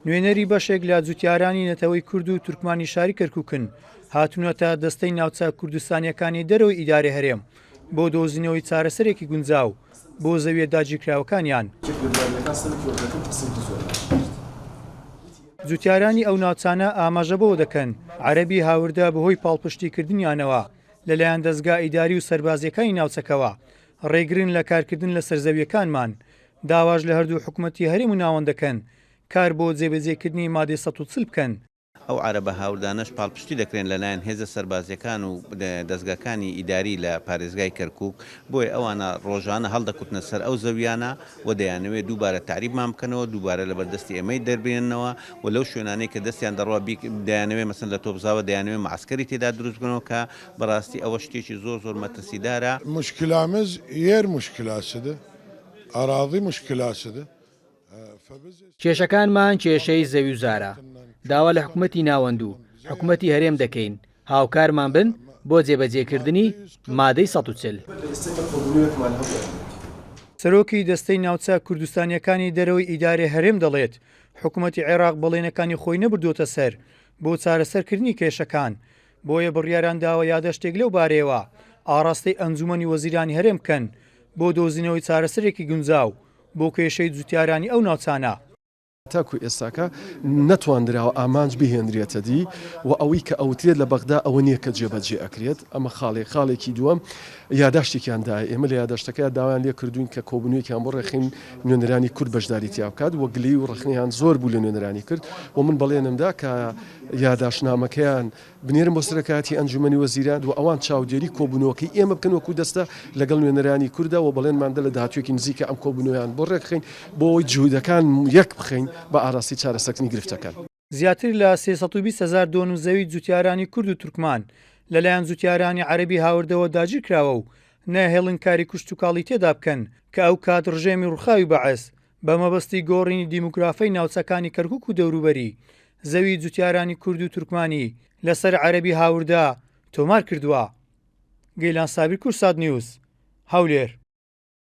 نوێنەری بەشێک لە جوتیارانی نەتەوەی کورد و تورکمانی شاری کەرکوکن هاتوونەتە دەستەی ناوچە کوردستانییەکانی دەرەوەی ئیدارەی هەرێم بۆ دۆزینەوەی چارەسەرێکی گونجاو بۆ زەویە داگیرکراوەکانیان. جوتیارانی ئەو ناوچانە ئاماژە بەوە دەکەن، عەرەبی هاوردە بەهۆی پاڵپشتیکردنیانەوە لەلایەن دەزگا ئیداری و سەربازییەکانی ناوچەکەوە ڕێگرن لە کارکردن لەسەر زەوییەکانمان، داواش لە هەردوو حکومەتی هەرێم و ناوەند دەکەن کار بۆ جێبەجێکردنی مادەی 140 بکەن. ئەو عەرەبە هاوردانەش پاڵپشتی دەکرێن لەلایەن هێزە سەربازییەکان و دەزگاکانی ئیداری لە پارێزگای کەرکوک، بۆیە ئەوانە ڕۆژانە هەڵدەکوتنە سەر ئەو زەویانە و دەیانەوێت دووبارە تەعریبمان بکەنەوە، دووبارە لەبەردەستی ئێمەی دەربێننەوە و لەو شوێنانەی کە دەستیان دەڕوا دەیانەوێت مەسەن لە تۆپزاوە دەیانەوێت مەعەسکەری تێدا دروست بکەنەوە کە بەڕاستی ئەوە شتێکی زۆر زۆر مەترسیدارە. مشکلامز یر مشکلاسدە اراضی مشکلاسدە فبز. کێشەکانمان کێشەی زەوی و زارە، داوا لە حکومەتی ناوەند و حکومەتی هەرێم دەکەین هاوکارمان بن بۆ جێبەجێکردنی مادەی 140. سەرۆکی دەستەی ناوچە کوردستانییەکانی دەرەوەی ئیدارەی هەرێم دەڵێت، حکومەتی عێراق بەڵێنەکانی خۆی نەبردووەتە سەر بۆ چارەسەرکردنی کێشەکان، بۆیە بڕیاریان داوە یادەشتێک لەو بارەیەوە ئاڕاستەی ئەنجوومەنی وەزیرانی هەرێم بکەن بۆ دۆزینەوەی چارەسەرێکی گونجاو بۆ کێشەی جوتیارانی ئەو ناوچانە. تاکو ئێستاکە نەتواندراوە ئامانج بهێنرێتە دی و ئەوەی کە ئەوترێت لە بەغدا ئەوە نییە کە جێبەجێ ئەکرێت، ئەمە خاڵێک، خاڵێکی دووەم یاداشتێکیان دایە ئێمە لە یاداشتەکەیا داوایان لێ کردووین کە کۆبوونەوەیەکیان بۆ ڕێکخەین نوێنەرانی کورد بەشداری تیا بکات و گلەیی و ڕەخنەیان زۆر بوو لە نوێنەرانی کرد و من بەڵێنم دا کە یاداشتنامەکەیان بنێرم بۆ سەرۆکایەتی ئەنجومەنی وەزیران و ئەوان چاودێری کۆبوونەوەکەی ئێمە بکەن وەکو دەستە لەگەڵ نوێنەرانی کورددا و بەڵێنمان دا لە داهاتوویەکی نزیکە ئەم کۆبوونەوەیان بۆ ڕێکخەین بۆ ئەوەی جهودەکان یەک بخەین بە ئاراستەی چارەسەرکردنی گرفتەکان. زیاتر لە 320 هەزار دۆنم زەوی جوتیارانی کورد و تورکمان لەلایەن جوتیارانی عەرەبی هاوردەوە داگیرکراوە و ناهێڵن کاری کشتوکاڵی تێدا بکەن کە ئەوکات ڕژێمی ڕوخاوی بەعس بە مەبەستی گۆڕینی دیموگرافەی ناوچەکانی کەرکوک و دەوروبەری، زەوی جوتیارانی کورد و تورکمانی لەسەر عەرەبی هاوردە تۆمار کردووە. گەیلان سابیر کوردسات نیوز، هەولێر.